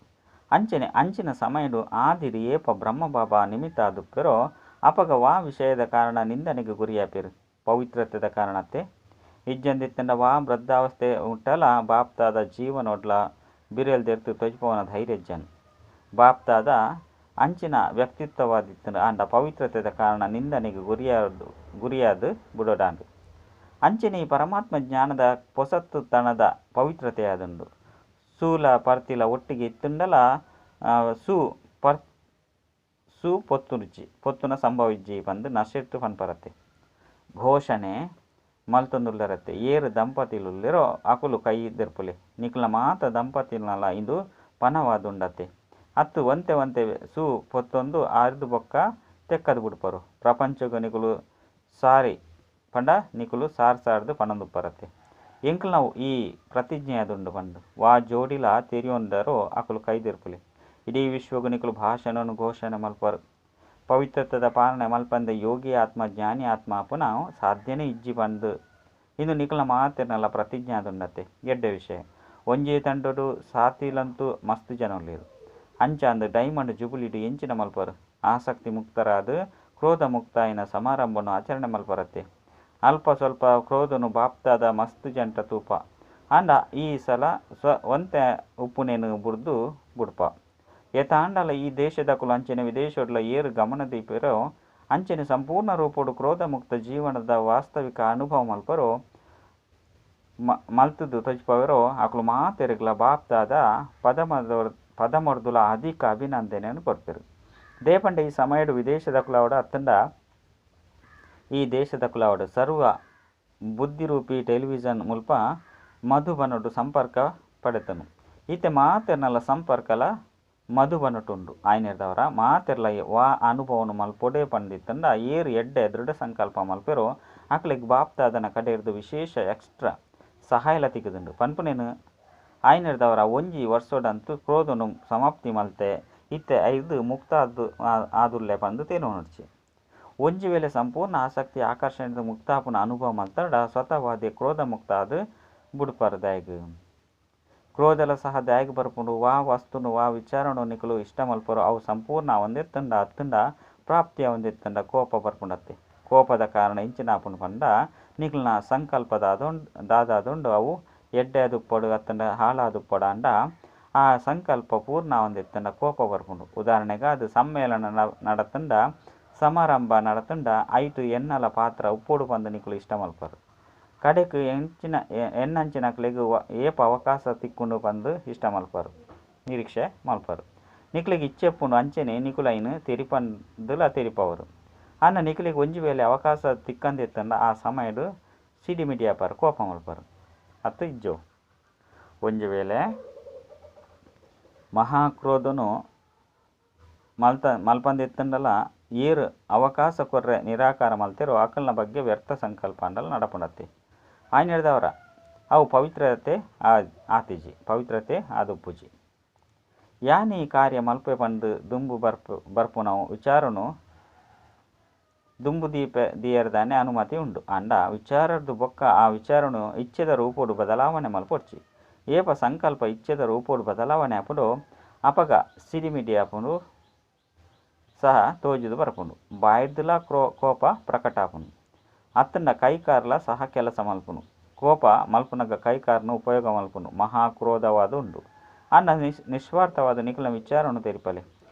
ಅಂಚನೆ ಅಂಚಿನ ಸಮಯಡು ಆದಿಡ್ ಏಪ ಬ್ರಹ್ಮ ಬಾಬಾ ನಿಮಿತ್ತ ಆದುಪ್ಪೆರೋ ಅಪಗ ವಾ ವಿಷಯದ ಕಾರಣ ನಿಂದನೆಗೆ ಗುರಿಯಾಪೆರ್ ಪವಿತ್ರತೆದ ಕಾರಣತ್ತೆ. ಇಜ್ಜಂದಿತ್ತಂಡ ವಾ ವೃದ್ಧಾವಸ್ಥೆ ಮುಟ್ಟಲ ಬಾಪ್ದಾದ ಜೀವನೊಡ್ಲ ಬಿರೆಲ್ ದೆರ್ತು ತೊಜಿಪವನ ಧೈರ್ಯಜ್ಜನ್. ಬಾಪ್ದಾದ ಅಂಚಿನ ವ್ಯಕ್ತಿತ್ವವಾದಿತ್ತಂಡ ಆಂಡ ಪವಿತ್ರತೆದ ಕಾರಣ ನಿಂದನೆಗೆ ಗುರಿಯಾದ್ ಬುಡೋಡಾಂಡ್. ಅಂಚನೆ ಈ ಪರಮಾತ್ಮ ಜ್ಞಾನದ ಪೊಸತ್ತು ತನದ ಪವಿತ್ರತೆಯಾದುಂಡು. ಸೂಲ ಪರ್ತಿಲ ಒಟ್ಟಿಗೆ ಇತ್ತುಂಡಲ ಸೂ ಪೊತ್ತುಜಿ ಪೊತ್ತುನ ಸಂಭವ ಇಜ್ಜಿ ಪಂದ್ ನಶೆಟ್ ಪನ್ಪರತ್ತೆ. ಘೋಷಣೆ ಮಲ್ತೊಂದುಲ್ಲರತ್ತೆ. ಏರು ದಂಪತಿಲುಲ್ಲೆರೋ ಅಕುಲು ಕೈ ದೆರ್ಪುಲೆ. ನಿಕುಲ ಮಾತ ದಂಪತಿಲ್ನಲ ಇಂದು ಪನವಾದುಂಡತ್ತೆ. ಅತ್ತು ಒಂತೆ ಒಂತೆ ಸೂ ಪೊತ್ತೊಂದು ಆರ್ದ್ ಬೊಕ್ಕ ತೆಕ್ಕದ್ ಬುಡ್ಪರು. ಪ್ರಪಂಚಗ್ ನಿಕುಲು ಸಾರಿ ಪಂಡ ನಿಕುಲು ಸಾರ್ ಸಾರ್ದ್ ಪನೊಂದುಪ್ಪರತ್ತೆ. ಎಂಕಲ್ನವು ಈ ಪ್ರತಿಜ್ಞೆಯಾದುಂಡು ಪಂದ್ ವಾ ಜೋಡಿಲಾ ತೆರಿಯೊಂಡರೋ ಅಕುಲು ಕೈ ದೆರ್ಪುಲೆ. ಇಡೀ ವಿಶ್ವಗ್ ನಿಕುಲು ಭಾಷಣವನ್ನು ಘೋಷಣೆ ಮಲ್ಪರು. ಪವಿತ್ರತೆದ ಪಾಲನೆ ಮಲ್ಪಂದೆ ಯೋಗಿ ಆತ್ಮ ಜ್ಞಾನಿ ಆತ್ಮ ಆಪುನ ಸಾಧ್ಯನೇ ಇಜ್ಜಿ ಪಂದ್ ಇಂದು ನಿಕುಲ ಮಾತೆರ್ನಲ ಪ್ರತಿಜ್ಞೆ ಆದುಂಡತ್ತೆ. ಎಡ್ಡೆ ವಿಷಯ. ಒಂಜೇ ತಂಡೊಡು ಸಾಥಿಲಂತೂ ಮಸ್ತ್ ಜನ ಉಲ್ಲೆರ್. ಅಂಚಾಂದ್ ಡೈಮಂಡ್ ಜೂಬಿಲಿಡ್ ಎಂಚಿನ ಮಲ್ಪರು ಆಸಕ್ತಿ ಮುಕ್ತರಾದ್ ಕ್ರೋಧ ಮುಕ್ತಾಯಿನ ಸಮಾರಂಭವನ್ನು ಆಚರಣೆ ಮಲ್ಪರತ್ತೆ. ಅಲ್ಪ ಸ್ವಲ್ಪ ಕ್ರೋಧನು ಬಾಪ್ದಾದ ಮಸ್ತ್ ಜಂಟ ತೂಪ. ಆಂಡ ಈ ಸಲ ಒಂತೆ ಉಪ್ಪುನೇನು ಬುಡ್ದು ಬುಡ್ಪ. ಏತಾಂಡಲ ಈ ದೇಶದಕುಲು ಅಂಚನೆ ವಿದೇಶೊಡ್ಲ ಏರ್ ಗಮನ ದೀಪೆರೋ ಅಂಚನೆ ಸಂಪೂರ್ಣ ರೂಪೊಡು ಕ್ರೋಧ ಮುಕ್ತ ಜೀವನದ ವಾಸ್ತವಿಕ ಅನುಭವ ಮಲ್ಪರೋ ಮಲ್ತುದು ತೊಜಿಪವೆರೋ ಅಕುಲು ಮಾತೆರೆಗ್ಲ ಬಾಪ್ದಾದ ಪದಮರ್ದುಲ ಅಧಿಕ ಅಭಿನಂದನೆಯನ್ನು ಕೊರ್ಪೆರು. ದೇಪಂಡೆ ಈ ಸಮಯಡು ವಿದೇಶದಕುಲಾವಡ ಅತ್ತಂಡ ಈ ದೇಶದಕುಲಾವಡ ಸರ್ವ ಬುದ್ಧಿರೂಪಿ ಟೆಲಿವಿಷನ್ ಮುಲ್ಪ ಮಧುಬನೊಡು ಸಂಪರ್ಕ ಪಡೆತನು. ಇತ್ತೆ ಮಾತೆರ್ನಲ ಸಂಪರ್ಕಲ ಮಧುಬನಟುಂಡು. ಆಯ್ನೆರ್ದವರ ಮಾತೆರ್ಲ ವಾ ಅನುಭವನು ಮಲ್ಪೊಡೇ ಪಂದಿತ್ತಂಡ ಏರು ಎಡ್ಡೆ ದೃಢ ಸಂಕಲ್ಪ ಮಲ್ಪೆರೋ ಅಕ್ಲೆಗ್ ಬಾಪ್ದಾದನ ಕಡೆರ್ದು ವಿಶೇಷ ಎಕ್ಸ್ಟ್ರಾ ಸಹಾಯಲ ತಿಕ್ಕುದುಂಡು ಪನ್ಪುನೇನು. ಆಯ್ನೆರ್ದವರ ಒಂಜಿ ವರ್ಷಡಂತೂ ಕ್ರೋಧನು ಸಮಾಪ್ತಿ ಮಲ್ತೆ ಇತ್ತೆ ಐದು ಮುಕ್ತ ಆದುಲ್ಲೆ ಪಂದು ತೇನೋಡ್ಚಿ. ಒಂಜಿ ವೇಳೆ ಸಂಪೂರ್ಣ ಆಸಕ್ತಿ ಆಕರ್ಷಣೆ ಮುಕ್ತಾಪನ ಅನುಭವ ಮಲ್ತಡ ಸ್ವತಃವಾದಿ ಕ್ರೋಧ ಮುಕ್ತ ಆದು ಬುಡ್ಪರ್ ದಾಯಗ್. ಕ್ರೋಧಲ ಸಹ ದಾಯಗ್ ಬರ್ಪುಂಡು. ವಾ ವಸ್ತುನು ವಾ ವಿಚಾರಣು ನಿಕುಲು ಇಷ್ಟ ಮಲ್ಪರು ಅವು ಸಂಪೂರ್ಣ ಒಂದೆತ್ತಂಡ ಅತ್ತಂಡ ಪ್ರಾಪ್ತಿಯ ಒಂದೆತ್ತಂಡ ಕೋಪ ಬರ್ಪುಂಡತ್ತೆ. ಕೋಪದ ಕಾರಣ ಇಂಚಿನಾಪುಂಡು ಪಂಡ ನಿಕುಲ್ನ ಸಂಕಲ್ಪ ದಾದಾದುಂಡು ಅವು ಎಡ್ಡೆ ದುಪ್ಪಡು ಅತ್ತಂಡ ಹಾಳಾದುಪ್ಪಡು ಅಂಡ ಆ ಸಂಕಲ್ಪ ಪೂರ್ಣ ಒಂದೆತ್ತಂಡ ಕೋಪ ಬರ್ಪುಂಡು. ಉದಾಹರಣೆಗೆ ಅದು ಸಮ್ಮೇಳನ ನಡತಂಡ ಸಮಾರಂಭ ನಡತಂಡ ಐಟು ಎನ್ನಲ ಪಾತ್ರ ಉಪ್ಪೋಡು ಪಂದು ನಿಕುಲು ಇಷ್ಟ ಮಲ್ಪರು. ಕಡೆಕ್ ಎನ್ನಂಚಿನಕ್ಲೆಗ್ ಏಪ ಅವಕಾಶ ತಿಕ್ಕೊಂಡು ಪಂದು ಇಷ್ಟ ಮಲ್ಪರು ನಿರೀಕ್ಷೆ ಮಲ್ಪರು. ನಿಕ್ಲೆಗ್ ಇಚ್ಛೆಪ್ಪುಂಡು ಅಂಚನೆ ನಿಕುಲೈನ್ ತೆರಿಪಂದುಲ ತೆರಿಪವರು. ಅನ್ನ ನಿಕ್ಲೆಗ್ ಒಂಜಿ ವೇಳೆ ಅವಕಾಶ ತಿಕ್ಕಂದಿತ್ತಂಡ ಆ ಸಮಯಡು ಸಿಡಿಮಿಡಿಯಾಪರು ಕೋಪ ಮಲ್ಪರು ಅತ್ತು ಇಜ್ಜೋ. ಒಂಜಿ ವೇಳೆ ಮಹಾಕ್ರೋಧನು ಮಲ್ಪಂದಿತ್ತಂಡಲ ಏರು ಅವಕಾಶ ಕೊರ್ರೆ ನಿರಾಕಾರ ಮಲ್ತೆರೋ ಅಕಲ್ನ ಬಗ್ಗೆ ವ್ಯರ್ಥ ಸಂಕಲ್ಪ ಅಂಡಲ ನಡಪುಂಡತ್ತೆ. ಆಯ್ನೆರ್ದವರ ಅವು ಪವಿತ್ರತೆ ಆತಿಜಿ ಪವಿತ್ರತೆ ಆದುಪ್ಪುಜಿ. ಯಾನಿ ಕಾರ್ಯ ಮಲ್ಪೆ ಪಂದು ದುಂಬು ಬರ್ಪುನವು ವಿಚಾರನು ದುಂಬು ದೀಯರ್ದಾನೆ ಅನುಮತಿ ಉಂಡು. ಅಂಡ ವಿಚಾರದ್ದು ಬೊಕ್ಕ ಆ ವಿಚಾರನು ಇಚ್ಛೆದ ರೂಪೋಡು ಬದಲಾವಣೆ ಮಲ್ಪೊಡ್ಚಿ. ಏಪ ಸಂಕಲ್ಪ ಇಚ್ಛೆದ ರೂಪೋಡು ಬದಲಾವಣೆ ಆಪುಂಡು ಅಪಗ ಸಿಡಿಮಿಡಿ ಆಪುಂಡು ಸಹ ತೋಜುದು ಬರ್ಪುಂಡು. ಬಾಯ್ದುಲ ಕೋಪ ಪ್ರಕಟ ಆಪುಂಡು. ಅತ್ತಂಡ ಕೈಕಾರ್ಲ ಸಹ ಕೆಲಸ ಮಲ್ಪುನು. ಕೋಪ ಮಲ್ಪುನಗ ಕೈಕಾರ್ನು ಉಪಯೋಗ ಮಲ್ಪುನು ಮಹಾಕ್ರೋಧವಾದ ಉಂಡು. ಅನ್ನ ನಿಸ್ವಾರ್ಥವಾದ ನಿಕುಲ ವಿಚಾರವನ್ನು ತೆರಿಪಲೆ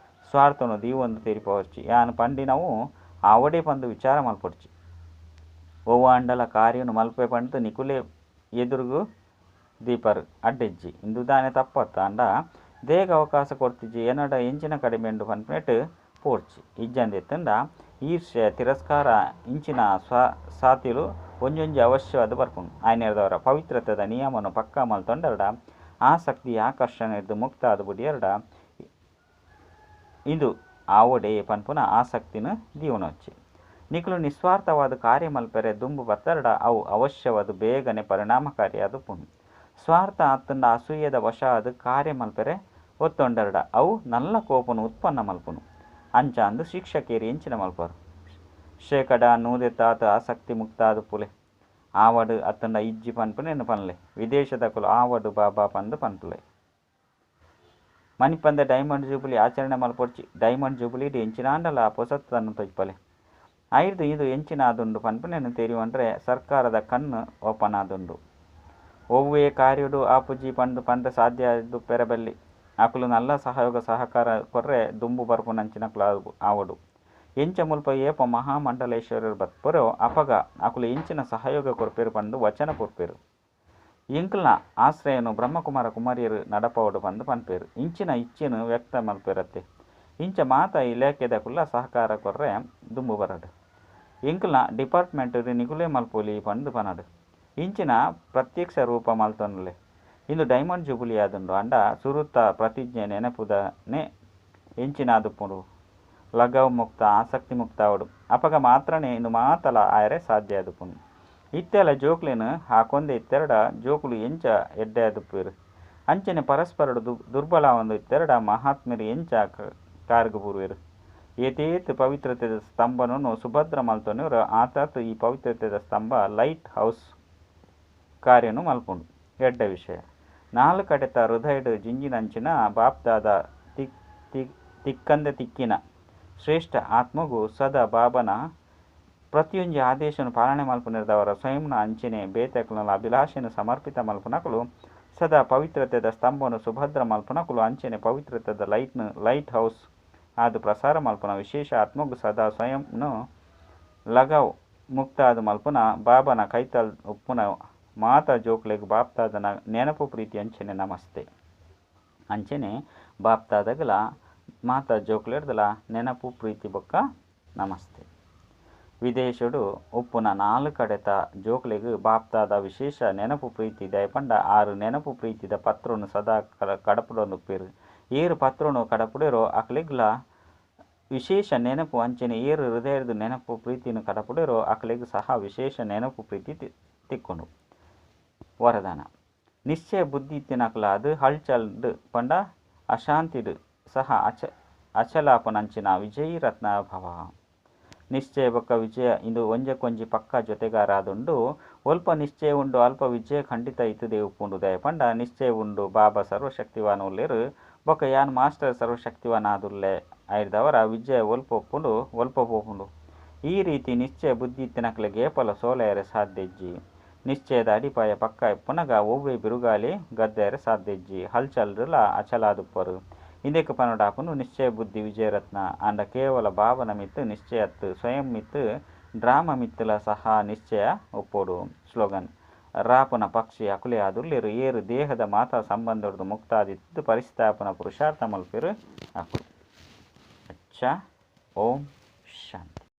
ಸ್ವಾರ್ಥನು ದೀವೊಂದು ತೆರಿಪವರ್ಚಿ. ಯಾನ್ ಪಂಡಿನವು ಆವಡೆ ಪಂದು ವಿಚಾರ ಮಲ್ಪೊಡ್ಚಿ. ಒವ್ವ ಅಂಡಲ ಕಾರ್ಯನು ಮಲ್ಪೆ ಪಂದು ನಿಕುಲೆ ಎದುರುಗು ದೀಪರು ಅಡ್ಡೆಜ್ಜಿ ಇಂದು ದಾನೆ ತಪ್ಪತ್ತ ಅಂಡ ದೇಗ ಅವಕಾಶ ಕೊಡ್ತಿಜ್ಜಿ ಏನಡ ಎಂಚಿನ ಕಡಿಮೆ ಉಂಡು ಪನ್ಪುನೆಟ್ ಪೋಡ್ಚಿ. ಇಜ್ಜಂದಿತ್ತಂಡ ಈರ್ಷ್ಯೆ ತಿರಸ್ಕಾರ ಇಂಚಿನ ಸಾತಿಲು ಒಂಜೊಂಜಿ ಅವಶ್ಯವಾದ ಬರ್ಪುಂಡು. ಆಯ್ನೆರ್ದವರ ಪವಿತ್ರತೆದ ನಿಯಮನು ಪಕ್ಕಾ ಮಲ್ತೊಂಡರ್ಡ ಆಸಕ್ತಿ ಆಕರ್ಷಣೆರ್ದು ಮುಕ್ತ ಆದ್ ಬುಡಿಯರ್ಡ ಇಂದು ಆವಡೆ ಪನ್ಪುನ ಆಸಕ್ತಿನ ದೀವನೊಚ್ಚಿ. ನಿಕುಲು ನಿಸ್ವಾರ್ಥವಾದ ಕಾರ್ಯ ಮಲ್ಪೆರೆ ದುಂಬು ಬತ್ತರ್ಡ ಅವು ಅವಶ್ಯವಾದ ಬೇಗನೆ ಪರಿಣಾಮಕಾರಿಯಾದುಪ್ಪುಂಡು. ಸ್ವಾರ್ಥ ಅತ್ತಂಡ ಅಸೂಯೆದ ವಶ ಆದ್ ಕಾರ್ಯ ಮಲ್ಪೆರೆ ಒತ್ತೊಂಡರ್ಡ ಅವು ನಲ್ಲ ಕೋಪನು ಉತ್ಪನ್ನ ಮಲ್ಪುನು. ಅಂಚ ಅಂದು ಶಿಕ್ಷಕೇರಿ ಎಂಚಿನ ಮಲ್ಪರು 100% ಆಸಕ್ತಿ ಮುಕ್ತ ಆದುಪ್ಪುಲೆ. ಆವಡು ಅತ್ತಂಡ ಇಜ್ಜಿ ಪನ್ಪುನೇನು ಪನ್ಲೆ. ವಿದೇಶದಕುಲು ಆವಡು ಬಾಬಾ ಪಂದು ಪನ್ಪುಲೆ. ಮನಿಪಂದೆ ಡೈಮಂಡ್ ಜೂಬಿಲಿ ಆಚರಣೆ ಮಲ್ಪೊಡ್ಚಿ. Diamond jubilee ಎಂಚಿನಾಂಡಲ ಪೊಸತ್ತನ್ನು ತೊಜ್ಪಲೆ. ಐರ್ದು ಇದು ಎಂಚಿನ ಆದುಂಡು ಪನ್ಪುನೇನು ತೆರಿವಂಡ್ರೆ ಸರ್ಕಾರದ ಕಣ್ಣು ಓಪನ್ ಆದುಂಡು. ಒವ್ವೇ ಕಾರ್ಯಡು ಆಪುಜಿ ಪಂದು ಪಂಡ್ರೆ ಸಾಧ್ಯ ಆದು ಪೆರಬಲ್ಲಿ. ಅಕುಲು ನಲ್ಲ ಸಹಯೋಗ ಸಹಕಾರ ಕೊರ್ರೆ ದುಂಬು ಬರ್ಪುನಂಚಿನಕುಲು ಆವಡು. ಎಂಚ ಮುಲ್ಪ ಏಪ ಮಹಾಮಂಡಲೇಶ್ವರರು ಬತ್ಪರೋ ಅಪಗ ಅಕುಲು ಎಂಚಿನ ಸಹಯೋಗ ಕೊರ್ಪೆರು ಪಂದು ವಚನ ಕೊರ್ಪೆರು. ಎಂಕಲ್ನ ಆಶ್ರಯನು ಬ್ರಹ್ಮಕುಮಾರ ಕುಮಾರಿಯರು ನಡಪವಡು ಪಂದು ಪನ್ಪೆರು. ಇಂಚಿನ ಇಚ್ಛೆನು ವ್ಯಕ್ತ ಮಲ್ಪೆರತ್ತೆ. ಇಂಚ ಮಾತ ಇಲಾಖೆದಕುಲ್ಲ ಸಹಕಾರ ಕೊರ್ರೆ ದುಂಬು ಬರಡು. ಎಂಕಲ್ನ ಡಿಪಾರ್ಟ್ಮೆಂಟ್ ನಿಕುಲೇ ಮಲ್ಪೊಲಿ ಪಂದು ಪನಡು. ಇಂಚಿನ ಪ್ರತ್ಯಕ್ಷ ರೂಪ ಮಲ್ತೊನ್ಲೆ. ಇಂದು ಡೈಮಂಡ್ ಜೂಬಿಲಿ ಆದುಂಡು. ಅಂಡ ಸುರುತ ಪ್ರತಿಜ್ಞೆ ನೆನಪುದನೆ ಎಂಚಿನಾದುಪ್ಪುಂಡು ಲಗಾವ್ ಮುಕ್ತ ಆಸಕ್ತಿ ಮುಕ್ತ ಆವಡು. ಅಪಗ ಮಾತ್ರನೇ ಇಂದು ಮಾತಲ ಆಯರೆ ಸಾಧ್ಯ ಆದುಪ್ಪುಂಡು. ಇತ್ತೆಲ ಜೋಕ್ಲೆನ್ ಹಾಕೊಂದೆ ಇತ್ತೆರಡ ಜೋಕುಲು ಎಂಚ ಎಡ್ಡೆ ಆದುಪ್ಪೆರು. ಅಂಚನೆ ಪರಸ್ಪರಡು ದುರ್ಬಲ ಒಂದು ಇತ್ತೆರಡ ಮಹಾತ್ಮೆರು ಎಂಚ ಕಾರ್ಗ್ ಬೂರುವೆರು. ಏತೇತ್ ಪವಿತ್ರತೆದ ಸ್ತಂಭನನ್ನು ಸುಭದ್ರ ಮಲ್ತೊನರು ಆತಾತ್ ಈ ಪವಿತ್ರತೆದ ಸ್ತಂಭ ಲೈಟ್ ಹೌಸ್ ಕಾರ್ಯನು ಮಲ್ಪುಂಡು. ಎಡ್ಡೆ ವಿಷಯ. ನಾಲ್ಕು ಕಡೆತ ಹೃದಯಡು ಜಿಂಜಿನಂಚಿನ ಬಾಪ್ದಾದ ತಿಕ್ಕಂದೆ ತಿಕ್ಕಿನ ಶ್ರೇಷ್ಠ ಆತ್ಮಗು ಸದಾ ಬಾಬನ ಪ್ರತಿಯೊಂಜಿ ಆದೇಶನು ಪಾಲನೆ ಮಲ್ಪುನೆರ್ದವರ ಸ್ವಯಂನ ಅಂಚನೆ ಬೇತೆಕ್ಲನ ಅಭಿಲಾಷೆನು ಸಮರ್ಪಿತ ಮಲ್ಪುನಕುಲು ಸದಾ ಪವಿತ್ರತೆದ ಸ್ತಂಭನು ಸುಭದ್ರ ಮಲ್ಪುನಕುಲು ಅಂಚನೆ ಪವಿತ್ರತೆದ ಲೈಟ್ನ್ ಲೈಟ್ ಹೌಸ್ ಆದ್ ಪ್ರಸಾರ ಮಲ್ಪುನ ವಿಶೇಷ ಆತ್ಮಗ್ ಸದಾ ಸ್ವಯಂನು ಲಗಾವ್ ಮುಕ್ತ ಆದ್ ಮಲ್ಪುನ ಬಾಬಾನ ಕೈತಲ್ ಉಪ್ಪುನ ಮಾತಾ ಜೋಕ್ಲೆಗ್ ಬಾಪ್ದಾದನ ನೆನಪು ಪ್ರೀತಿ ಅಂಚನೆ ನಮಸ್ತೆ. ಅಂಚನೆ ಬಾಪ್ದಾದಗಲ ಮಾತಾ ಜೋಕ್ಲೆಡ್ದಲ ನೆನಪು ಪ್ರೀತಿ ಬೊಕ್ಕ ನಮಸ್ತೆ. ವಿದೇಶಡು ಉಪ್ಪುನ ನಾಲ್ ಕಡೆತ ಜೋಕ್ಲೆಗ್ ಬಾಪ್ದಾದ ವಿಶೇಷ ನೆನಪು ಪ್ರೀತಿ ದಯಪಂಡ ಆರು ನೆನಪು ಪ್ರೀತಿದ ಪತ್ರನು ಸದಾ ಕಡಪುಡೊಂದುಪ್ಪೆರ್. ಏರು ಪತ್ರನು ಕಡಪುಡೆರೋ ಅಕ್ಲೆಗ್ಲ ವಿಶೇಷ ನೆನಪು ಅಂಚನೆ ಏರು ಹೃದಯದ ನೆನಪು ಪ್ರೀತಿನ ಕಡಪುಡೆರೋ ಅಕ್ಲೆಗ್ ಸಹ ವಿಶೇಷ ನೆನಪು ಪ್ರೀತಿ ತಿಕ್ಕೊಂಡು. ವರದಾನ ನಿಶ್ಚಯ ಬುದ್ಧಿ ಇತ್ತಿನಕುಲಾದ್ ಹಲ್ಚಲ್ಡ್ ಪಂಡ ಅಶಾಂತಿಡ್ ಸಹ ಅಚಲಾಪನಂಚಿನ ವಿಜಯ್ ರತ್ನ ಭವ. ನಿಶ್ಚಯ ಬೊಕ್ಕ ವಿಜಯ ಇಂದು ಒಂಜಕ್ಕೊಂಜಿ ಪಕ್ಕ ಜೊತೆಗಾರಾದುಂಡು. ಒಲ್ಪ ನಿಶ್ಚಯ ಉಂಡು ಅಲ್ಪ ವಿಜಯ ಖಂಡಿತ ಇತ್ತದೆ ಉಪ್ಪುಂಡು. ದಯಪಂಡ ನಿಶ್ಚಯ ಉಂಡು ಬಾಬಾ ಸರ್ವಶಕ್ತಿವಾನ್ ಉಲ್ಲೇರು ಬೊಕ್ಕ ಯಾನ್ ಮಾಸ್ಟರ್ ಸರ್ವಶಕ್ತಿವಾನ್ ಆದುಲ್ಲೆ ಐರ್ದವರ ವಿಜಯ ಒಲ್ಪ ಉಪ್ಪುಂಡು ಒಲ್ಪ ಪೋಪುಂಡು. ಈ ರೀತಿ ನಿಶ್ಚಯ ಬುದ್ಧಿ ಇತ್ತಿನಕ್ಲೆಗ್ ಏಪಲ ಸೋಲಯರೆ ಸಾಧ್ಯ ಇಜ್ಜಿ. ನಿಶ್ಚಯದ ಅಡಿಪಾಯ ಪಕ್ಕ ಇಪ್ಪುನಗ ಒವ್ವೆ ಬಿರುಗಾಳಿ ಗದ್ದೆರೆ ಸಾಧ್ಯ ಇಜ್ಜಿ. ಹಲ್ಚಲ್ಡ್ಲ ಅಚಲಾದುಪ್ಪರು. ಇಂದೆಕ್ ಪನೊಡಾಪುಂಡು ನಿಶ್ಚಯ ಬುದ್ಧಿ ವಿಜಯರತ್ನ ಆಂಡ ಕೇವಲ ಬಾಬನ ಮಿತ್ತ್ ನಿಶ್ಚಯತ್ ಸ್ವಯಂ ಮಿತ್ತ್ ಡ್ರಾಮ ಮಿತ್ತುಲ ಸಹ ನಿಶ್ಚಯ ಒಪ್ಪೋಡು. ಸ್ಲೋಗನ್ ರಾಪುನ ಪಕ್ಷಿ ಅಕುಲೇ ಆದುಲ್ಲೆರ್ ಏರು ದೇಹದ ಮಾತಾ ಸಂಬಂಧೊಡ್ದು ಮುಕ್ತಾದಿತ್ತು ಪರಿಸ್ಥಾಪನ ಪುರುಷಾರ್ಥ ಮಲ್ಪೆರು ಅಕುಲು. ಅಚ್ಚಾ, ಓಂ ಶಾಂತಿ.